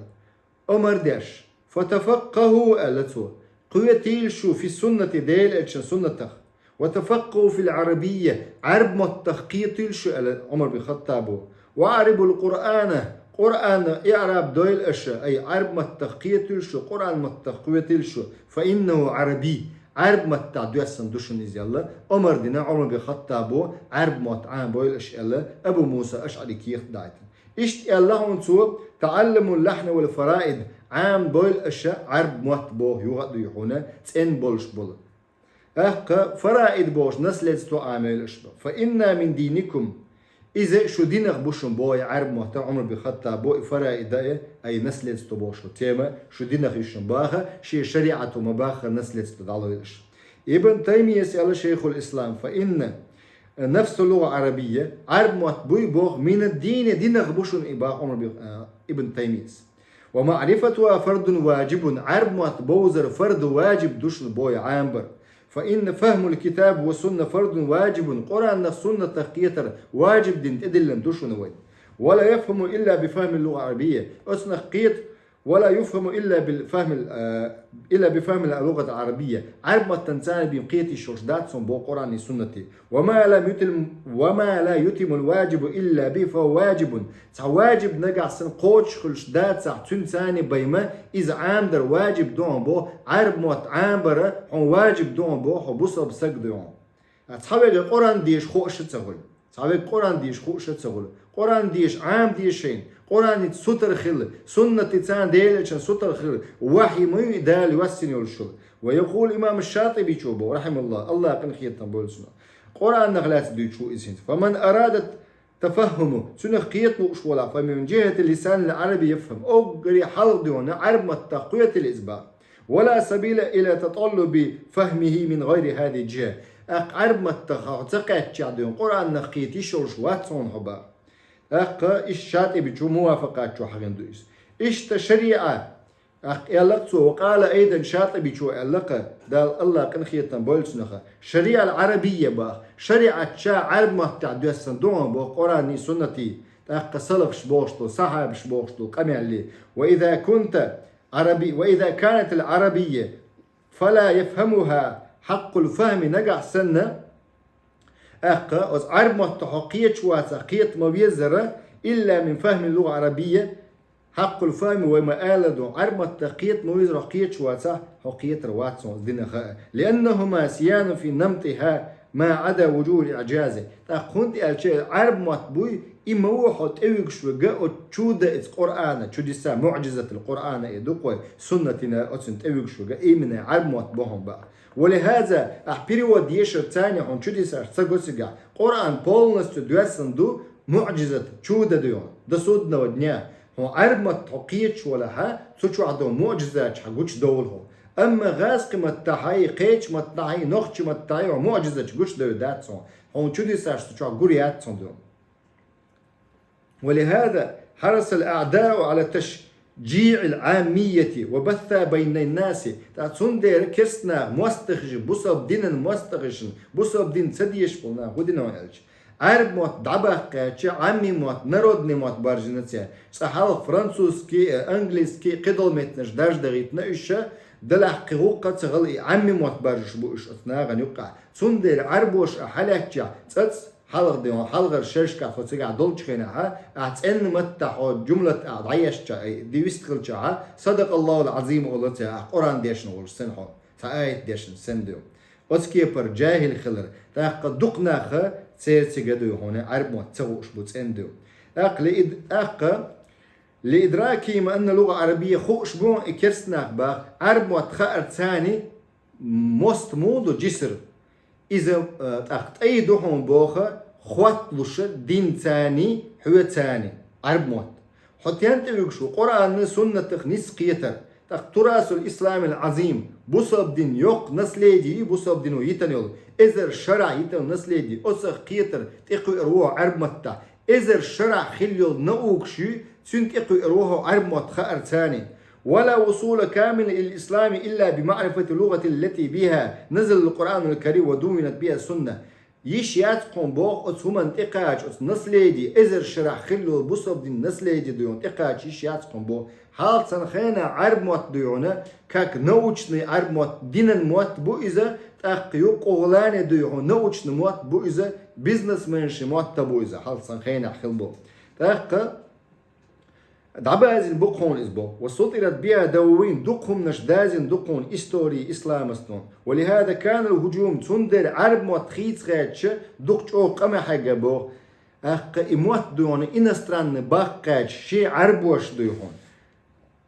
омра деш, فتفقهوا, аьлла цо, кхетийла шу في السنة, Делан элчан суннатах, وتفقهوا في العربية, Ӏарб маттах кхетийла шу, аьлла Ӏумар бин Хаттаба. وأعربوا القرآن, Къуръанан иъраб дойла аша, ай, Ӏарб маттах кхетийла шу, Къуръан маттах кхетийла шу, فإنه عربي, Ӏарб маттахь доьссина ду шуна иза, аьлла, омра дина Ӏумар бин Хаттаба, Ӏарб мотт Ӏамабойла аша, аьлла, Абу Муса АшӀари кехат дахьийтина. Иштта аьлла хьуна цо, تعلموا اللحن والفرائد, Ӏамабойла аша Ӏарб мотт боху юха а дуй хьуна, цӀена болуш болу. ТӀаккха фараид бохуш наследство Ӏамабойла аша боху. فإنها من دينكم. Иза шу динах бу шуна боху и Ӏарб мотт а, Ӏумар бин Хаттаба, и фараид а, ай наследство бохуш тема, шу динах ю шуна боху, шен шариӀато ма-баххара наследство дӀалойла аша. Ибн Таймияс аьлла, шайхул ислам, فإن نفس اللغة العربية, Ӏарб мотт буй боху, من الدين, динах бу шуна и боху Ӏумар бин, а, Ибн Таймияс. ومعرفتها فرض واجب, Ӏарб мотт бовзар фард, важиб ду шуна боху Ӏамабар. فإن فهم الكتاب والسنة فرض واجب, Къуръанах, суннатах кхетар важиб дина тӀедиллина ду шуна вай. ولا يفهم إلا بفهم اللغة العربية, оцунах кхета, ولا يفهم إلا بالفهم ال-, а, إلا بفهم اللغة العربية. Ӏарб маттана царна бен кхета йиш йолуш дац хьуна боху Къуръанан, суннатан. وما لم يتم، وما لا يتم الواجب إلا به فهو واجب. Цхьа важиб нагахь санна кхочуш хуьлуш дацахь, цуьнан царна бен ма, иза Ӏамадар важиб ду хьуна боху, Ӏарб мотт Ӏамабар хьуна важиб ду хьуна боху, хьо бусалба саг дуй хьуна. Цхьаверг Къуръан деша хууш а ца хуьлу. Цхьаверг Къуръан деша хууш а ца хуьлу. Къуръан деша Ӏамаде шайна. Къуръаница сутара хила, суннатаца, Делан элчанца сутара хила. Вахьйи ма ю и Дала йоссийна йолуш хила. ويقول الإمام الشاطبي чу боху, رحمه الله, АллахӀ къинхетам бойла цунах. Къуръанах лаьцна дуьйцуш ву иза хӀинца. فمن أراد التفهم, цунах кхета лууш волахь, فمن جهة اللسان العربي يفهم. Уггаре хьалха дуй хьуна Ӏарб маттах кхетийла иза боху. ولا سبيل إلى تطلب فهمه من غير هذه الجهة. ТӀаккха Ӏарб маттах хьо ца кхаьччехь дуй хьуна, Къуръанах кхета йиш йолуш вац хьуна хьо боху. ТӀаккха иштта Шатибичо мувафакъат чу хьахийна ду иза. Иштта шариӀа, тӀаккха аьлла-кх цо, وقال أيضا, Шатибичо аьлла-кх, Дала, АллахӀ къинхетам бойла цунах, شريعة العربية боху, шариӀат ша Ӏарб маттахь доьссина ду хьуна боху, Къуръанан, суннатан, тӀаккха салафаш бохуш долу, сахьабаш бохуш долу къамел. وإذا كنت عربي، وإذا كانت العربية فلا يفهمها حق الفهم, нагахь санна ТӀаккха оцу Ӏарб матта хьо кхеташ вацахь, кхета ма везара, илла мин фахми лугӀа Ӏарабийя, хьаккхул фахми вай ма аладу, Ӏарб матта кхета ма везара хьо кхеташ вацахь, хьо кхетар вац хьуна динан хаа. Лианнахума сияну фи намтиха ма Ӏада вуджухул иӀджази. ТӀаккха хӀунда аьлча Ӏарб мотт буй, и ма ву хьо тӀевуьгуш вега оцу чуда, иза Къуръана, чудеса, муӀжизатул Къуръана э ду-кх вай, суннатина оцунна тӀевуьгуш вега, именно Ӏарб мотт бу хьуна бакъ. Ва лихаза, ахь перевод ешар царна хьуна чудесаш ца го цигахь, Къуръан полностью доьссина ду, муӀжизат, чуда ду хьуна, до судного дня. Хьуна Ӏарб матта хьо кхеташ валахьа, цу чохь долу муӀжизаташ хьан гучудовлу хьуна. Амма гӀазкхи маттахьа, кхечу маттахьа, нохчи маттахьа хьуна муӀжизаташ гучудовла дац хьуна. Хьуна чудесаш цу чохь гур яц хьуна ду. ولهذا حرص الأعداء على تشجيع العامية وبثها بين الناس. ТӀаккха цундела керстанаха мостагӀашна, бусалба динан мостагӀашна, бусалба дин ца дезаш болу нах хӀун дина аьлча, Ӏарб мотт дӀабаккхаьчча, Ӏамми мотт, народный мотт баржина цара. Цкъа хьалха французский, английский, кхидолу меттанаш даржадахийтина уьш, делахь кхин гӀуллакх ца хилла и Ӏамми мотт баржуш бу уьш оцу нахана юккъехь. Цундела Ӏарбоша ахь хьалаьцча, цӀац хьалха де хьуна, хьалхара шерашкахь хьо цигахь долчу хенахь, ахь цӀена маттахь хьо жумлат ахь дӀаешча, ай, ди вистхилчахьа, Садакъаллахул Ӏазим олу цара, ахь Къуръан дешна волуш санна хьо, цхьа аят дешна санна ду. Оцу кепара жахӀил хилар, тӀаккха дукха наха церан цига дуй хьуна, Ӏарб мотт ца хууш бу цӀена ду. ТӀаккха лиид-, тӀаккха лиидракихим анна лугӀа Ӏарабийя хууш бу и керстанах бах, Ӏарб мотт хаар царна, мост муха ду жисар? Иза, э, тӀаккха тӀай ду хьуна боху, хотталуша дин царний, хьоь царний, Ӏарб мотт. Хьо тен тӀе вуьгуш ву Къуръанна, суннатах ниса кхетар. ТӀаккха турасул исламил Ӏазим, бусалба дин йоккха наследие, бусалба дино йитан йолу, эзар шарахь йитан наследие, оцах кхетар тӀекхуьур ву Ӏарб маттахь. Эзар шарахь хилла йолу наукаш ю, цуьнан тӀекхуьур ву хьо Ӏарб мотт хаар царний. ولا وصول كامل إلى الإسلام إلا بمعرفة اللغة التي بها نزل القرآن الكريم ودونت بها السنة. Йиш яц кхуьнан боху оцу хӀуманна тӀекхача, оцу наследие, эзар шарахь хилла йолу бусалба дин наследие дуй хьуна тӀекхача йиш яц кхуьнан боху. Хьалха цхьана хенахь Ӏарб мотт дуй хьуна, как научный Ӏарб мотт, динан мотт бу иза, тӀаккха юккъехула дуй хьуна научный мотт бу иза, бизнесменши мотт а бу иза, хьалха цхьана хенахь хилла бу. ТӀаккха дӀабазина бу кхуьнан иза бо. وسطرت بها دواوين, дукха хӀуманаш дазина ду кхуьнан история исламастон. ولهذا كان الهجوم, цундела Ӏарб мотт хийца гӀерташ дукха чӀогӀа къамел хьегна боху. ТӀаккха и мотт дуй хьуна иностранный баккхаьча, шен Ӏарбоша дуй хьуна.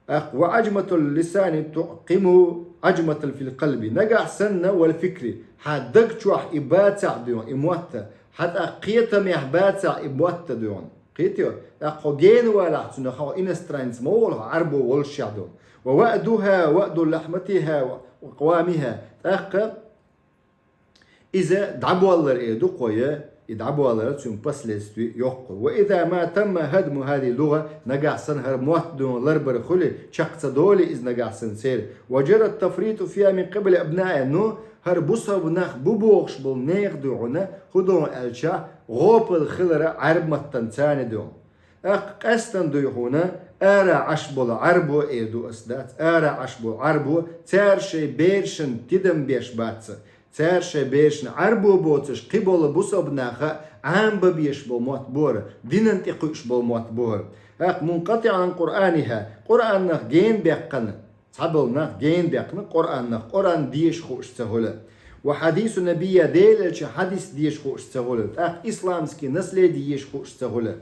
ТӀаккха وعجمة اللسان تعقم عجمة في القلب. Нагахь санна والفكر, хьан даг чохь и бацахь дуй хьуна, и мотт, хьан тӀаккха кхетамехь бацахь и мотт дуй хьуна. Кхетий? ТӀаккха хьо гена валахь цунах, хьо иностранец ма волу, хьо Ӏарбо волушехь ду. ووأدها وأد لحمتها وقوامها. ТӀаккха иза дӀаболлар э ду кхо я, и дӀаболлар цуьнан последствий йоккхур. وإذا ما تم هدم هذه اللغة, нагахь санна хӀара мотт дуй хьуна ларбар хуьлий, чекх ца долий иза нагахь санна церан. وجرى التفريط فيها من قبل أبنائها, ну, хӀара бусалба нах бу бохуш болу нехан дуй хьуна, хӀун ду аьлча, гӀопал хилар Ӏарб маттана царна дуй хьуна. ТӀаккха къаьстина дуй хьуна, ара Ӏаш болу Ӏарбо, эр ду ас дац, ара Ӏаш болу Ӏарбо, цара шайн берашна тидам беш бац. Цара шайн берашна Ӏарбо боцуш кхин болу бусалба наха Ӏамабан беш болу мотт бу хӀара, динан тӀекхуьуш болу мотт бу хӀара. ТӀаккха منقطعا عن قرآنها, Къуръанах гена баьккхина, цхьаболу нах гена баьккхина Къуръанах, Къуръан деша хууш ца хуьлу. وحديث نبيها, Делан элчан хьадис деша хууш ца хуьлу. ТӀаккха исламский наследие еша хууш ца хуьлу.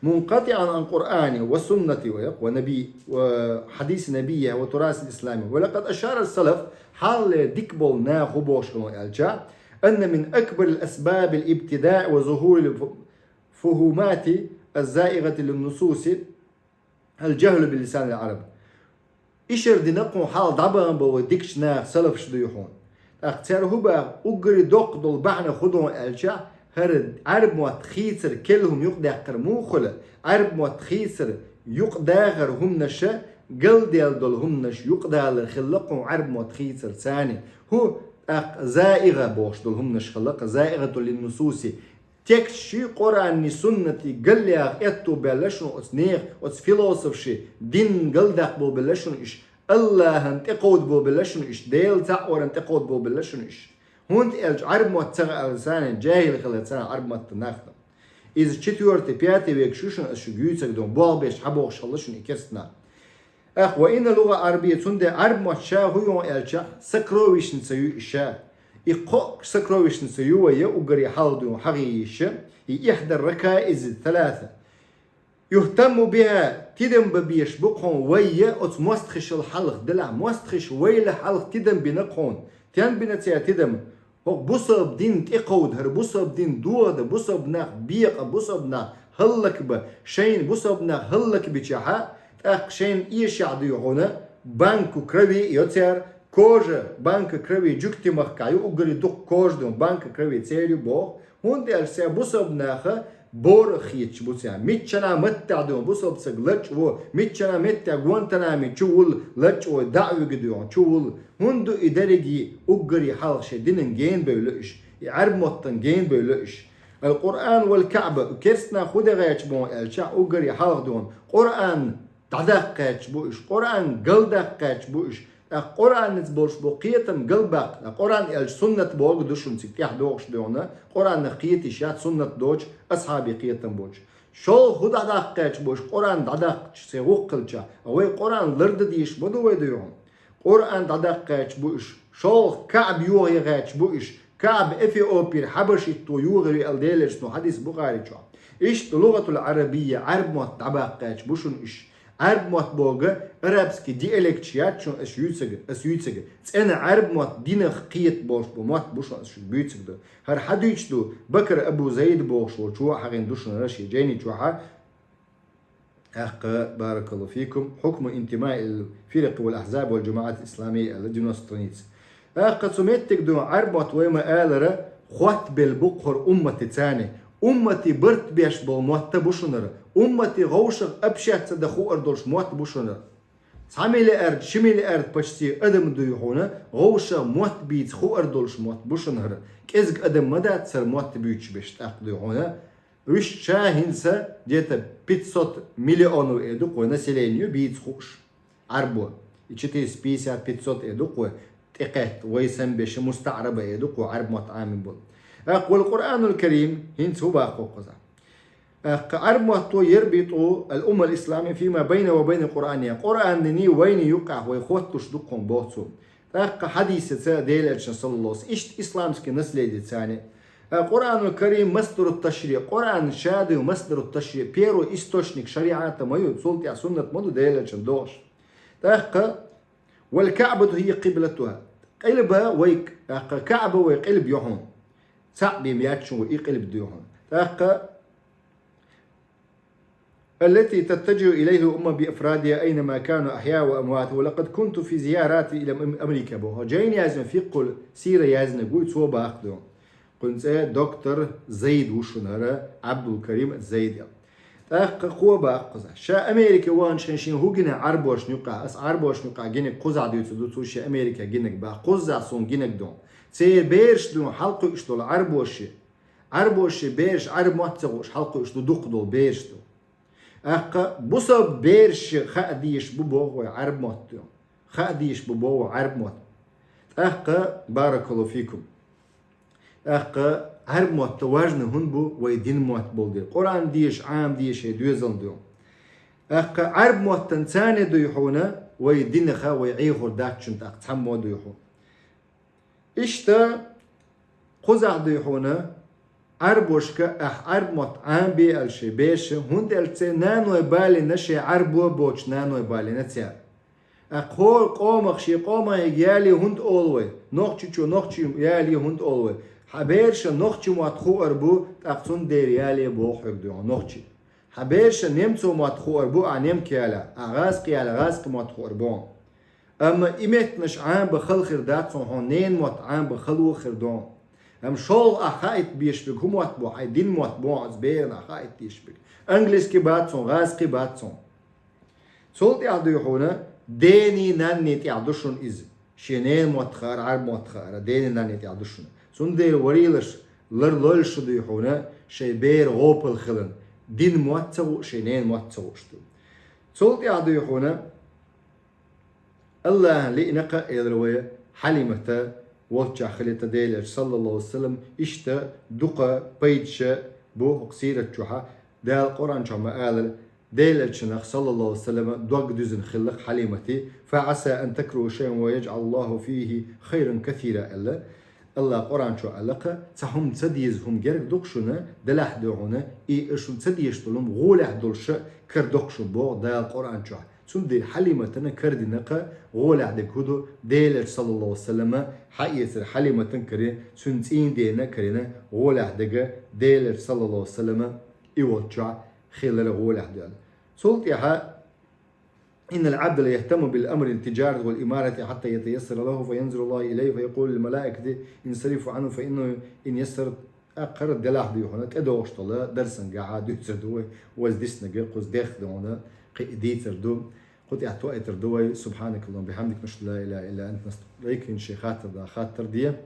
منقطعا عن القرآن والسنة ونبي، وحديث نبيها وتراث الإسلام. ولقد أشار السلف, хьалхалера дика болу наха хӀун бохуш хилла аьлча, أن من أكبر الأسباب الابتداع وظهور الفهومات الزائغة للنصوص الجهل بلسان العرب. Ишар дина кхуьнан хьалха дӀабахана болу вай дикачу наха, салафаш дуй хьуна. ТӀаккха цара хӀун баха, уггаре доккха долу бахьана хӀун ду аьлча, хӀара Ӏарб мотт хийцар, керла хӀума юкъадаьккхар муха хуьлу, Ӏарб мотт хийцар, юкъадахар хӀуманаша, галдаьлла долу хӀуманаш юкъадалар хилла кхуьнан Ӏарб мотт хийцар царна. ХӀун тӀаккха заигӀа бохуш долу хӀуманаш хилла, заигӀатул линнусуси. Тексташи, Къуръанни, суннати галъяха аьтто баьлла шуна оцу нехан, оцу философаши, дин галдаккха болабелла шуна уьш, Аллахьан тӀекховдаболабелла шуна уьш, Делан цхьаъ варан тӀекховдаболабелла шуна уьш. ХӀунда аьлча Ӏарб мотт ца хааларца, жахӀил хиларца Ӏарб маттан нах да. Иза четвёртый, пятый век шу шуна ас шуга юьйцург ду, болх беш хьабохуш хилла шуна и керста нах. Ах, ва инна лугӀа Ӏарбия, цундела Ӏарб мотт ша хӀу ю аьлча, сокровищница ю и ша. И кхо сокровищница ю вай я уггаре хьалха ду хьагӀ йиш я, и ихьдар ракаизи талата. Юхтамму биха, тидам бан беш бу кхуна вай я оцу мостагӀашал хьалха, делахь мостагӀаша вайла хьалха тидам бина кхуна. Стен бина цара тидам? ХӀокху бусалба дин тӀекховда, хӀара бусалба дин дохадан, бусалба нах бекъа, бусалба нах хӀаллакбан, шайна бусалба нах хӀаллакбичахьа, тӀаккха шайна эшехь дуй хьуна, банку крови йо цара, кожа, банка крови, жуьгти махкахь ю, уггаре дукха кожа ду, банка крови церан ю боху, хӀунда аьлча цара бусалба наха бора хеташ бу цара. Миччанхьа маттехь ду, бусалба стаг лачкъаво, миччанхьа меттехь Гуантанамо чу вуьллу, лачкъаво, дӀа а вуьгу ду, чу вуьллу. ХӀунда ду и дерриге уггаре хьалха шайн динан генабевлла уьш, и Ӏарб маттан генабевлла уьш? Ал-Къуръан вал-Каъба, керста нах хӀун де гӀерташ бу аьлча, уггаре хьалха ду Къуръан дӀадаккха гӀерташ бу уьш, Къуръан галдаккха гӀерташ бу уьш. ТӀаккха Къуръанца болуш бу кхетам галбаккха, Къуръан аьлча суннат бохург ду шуна цига тӀехь догӀуш дуьйхьуна, Къуръанах кхета йиш яц суннат доцуш, асхьабийн кхетам боцуш. ШолгӀа хӀун дӀадаккха гӀерташ бу уьш, Къуръан дӀадаккхача церан гӀуллакх хилча, вай Къуръан лардан дезаш ма ду вай дуьйхьуна. Къуръан дӀадаккха гӀерташ бу уьш, шолгӀа КаӀба йохаян гӀерташ бу уьш, КаӀба Эфиопера хьабашитто йохаяр ю аьлла Делан Элчано хьадис Бухари чохь. Иштта лугӀатул Ӏарабийя, Ӏарб мотт дӀабаккха гӀерташ бу шуна уьш. Ӏарб мотт бохург арабский диалекташ яц шуна ас юьйцург, ас юьйцург. ЦӀена Ӏарб мотт динах кхета болуш бу мотт бу шуна ас шуьга буьйцург ду. ХӀара хьадуьйцуш ду Бакр Абу Зайд бохуш волчо, хьахийна ду шуна хӀара шен жайни чохьа. ТӀаккха, баракаллаху фикум, хьукму интимаи ил фиракъ вал ахьзаб вал жамаӀат исламия аьлла, девяносто страница. ТӀаккха цу меттиг ду Ӏарб мотт вай ма алара, хоттабелла бу кху хӀара умматаца. Умматан барт беш болу мотт бу шуна хӀара. Умматан вовшах общаться дан хуур долуш мотт бу шуна хӀара. Цхьа миллиард, ши миллиард почти адам дуй хьуна, вовшах мотт бийца хуур долуш мотт бу шуна хӀара. КӀезиг адам ма дац хӀара мотт буьйцуш берш тӀаккха дуй хьуна. Уьш ша хӀинца где-то пятьсот миллионов э ду кху население бийца хууш. Ӏарбо. И четыреста пятьдесят, пятьсот э ду кху тӀекхетта, вай санна берш мустаӀраба э ду кху Ӏарб мотт Ӏамийна болу. ТӀаккха вал Къуръанул Карим, хӀинца хӀун боху кхузахь? ТӀаккха Ӏарб мотто ярбитӀу ал-умма ал-исламия фима байна ва байна Къуръания. Къуръанний вайний юкъахь вай хоттуш ду кхуна боху цо. ТӀаккха хьадисаца Делан Элчано саллаллаху алейхи ва саллям, иштта исламский наследица. А Къуръанул Карим масдару ташри, Къуръан ша ду масдару ташри, первый источник шариата ма ю, цул тӀаьхьа суннат ма ду Делан Элчано дохуш. ТӀаккха вал Каъбату хӀия къиблатуха. Къилба вай, тӀаккха Каъба вай къилба ю хьуна. Цхьаъ бен яц шуна вай и къилба ду хьуна. ТӀаккха التي تتجه إليها الأمة بأفرادها أينما كانوا أحياء وأموات، ولقد كنت في زيارات إلى أم-، أمريكا боху. Жайна яздина фикъхул сира яздина гуй цо баккха ду. Кхуьнан цӀе доктор Зайд ву шуна хӀара, Абдул-Карим Зайд. ТӀаккха кхо баккха кхузахь. Ша Америка ваханчу хенахь шен хӀун гина Ӏарбошна юкъахь, ас Ӏарбошна юкъахь гинарг кхузахь дуьйцур ду, цо шен Америка гинарг баккха. Кхузахь суна гинарг ду. Церан бераш ду хьалакхуьуш долу Ӏарбоши. Ӏарбоши бераш Ӏарб мотт ца хууш хьалакхуьуш ду дукхах долу бераш ду. ТӀаккха бусалба бераш хаа дезаш бу боху вай Ӏарб мотт ду. Хаа дезаш бу боху Ӏарб мотт. ТӀаккха, баракаллаху фикум. ТӀаккха Ӏарб мотт важна хӀунда бу вай дин мотт болу дела. Къуръан дезаш, Ӏама дезаш шайн доьзална ду. ТӀаккха Ӏарб моттан царна дуй хьуна вай динах вай Ӏехур дац шуна тӀаккха цхьаммо дуй хьуна. Иштта кхузахь дуй хьуна, Ӏарбошка ахь Ӏарб мотт Ӏамабе аьлла шайн берша, хӀунда аьлча церан наной балийна шайн Ӏарбо боцуш наной балийна цара. Ахь кхо къомах шен къоман яле хӀунда олу вай? Нохчичо нохчи яле хӀунда олу вай? Хьан берша нохчи мотт хуур бу, тӀаккха цундела яле боху хьоьга дуй хьуна нохчи. Хьан берша немцо мотт хуур бу, ахь немка ялахь, ахь гӀазкхи ялахь, гӀазкхи мотт хуур бу. Амма и меттанаш Ӏамабан хала хир дац хьуна, хьуна ненан мотт Ӏамабан хало хир ду. Амма шолгӀа ахь хаийта безаш берг хӀун мотт бу, хьайн дин мотт бу, оцу берана ахь хаийта дезаш берг. Английский бац хьуна, гӀазкхи бац хьуна. Цул тӀаьхьа дуй хьуна, дений, нанний тӀехь ду шуна иза. Шен ненан мотт хаара, Ӏарб мотт хаара, дений, нанний тӀехь ду шуна. Цундела варийлаш лар лойла шу дуй хьуна, шайн бер гӀопал хилан, дин мотт ца хууш, шайн ненан мотт ца хууш ду. Цул тӀаьхьа дуй хьуна, Аллахьан лиъна кхаъ элира вай Хьалимата волччахь хилийта Делан Элча, саллаллаху алейхи ва саллам, иштта дукха пайдаш бу хӀокху сират чохь. Дала Къуръан чохь ма-аллара, Делан Элчанах, саллаллаху алейхи ва саллам, дог дуьзна хилла-кх Хьалимата: «Фа Ӏаса ан такраху шайъан ва яжӀалаллаху фийхи хайран касира», аьлла. Аллах Къуръан чохь аьлла-кх: «Цхьа хӀума ца деза хӀума герга ду-кх шуна, делахь а ду хьуна, и шуна ца дезаш долу хӀума гӀолехь долуш а карадо-кх шуна», боху Дала Къуръан чохь. Цундела Хьалиматана карадина-кх гӀолехь дерг хӀун ду, Делан Элча, саллаллаху алейхи ва саллама, хьаэцар Хьалиматана карийна, цуьнан цӀийнан дена а карийна гӀолехь дерг Делан Элча, саллаллаху алейхи ва саллама, и волччохь хилар гӀолехь ду аьлла. Цул тӀаьхьа: «Иннал Ӏабда ла яхтамму бил амри тиджарати вал имарати хьатта ятаяссара лаху, фа янзилу Аллаху илайхи, фа якъулу лил малаикати: инсарифу Ӏанху, фа иннаху ин яссара». ТӀаккха делахь ду хьуна, тӀедогӀуш долу дарсангахь дуьйцур ду вай, вайца диснарг кхуза дехна ду хьуна, кхин а дийцар ду, кху тӀехь тоуьйтур ду вай. Субханакаллахумма бихамдика, нашхаду ла илаха илла анта, настагӀфирука. Шен хаттар дан хаттар де.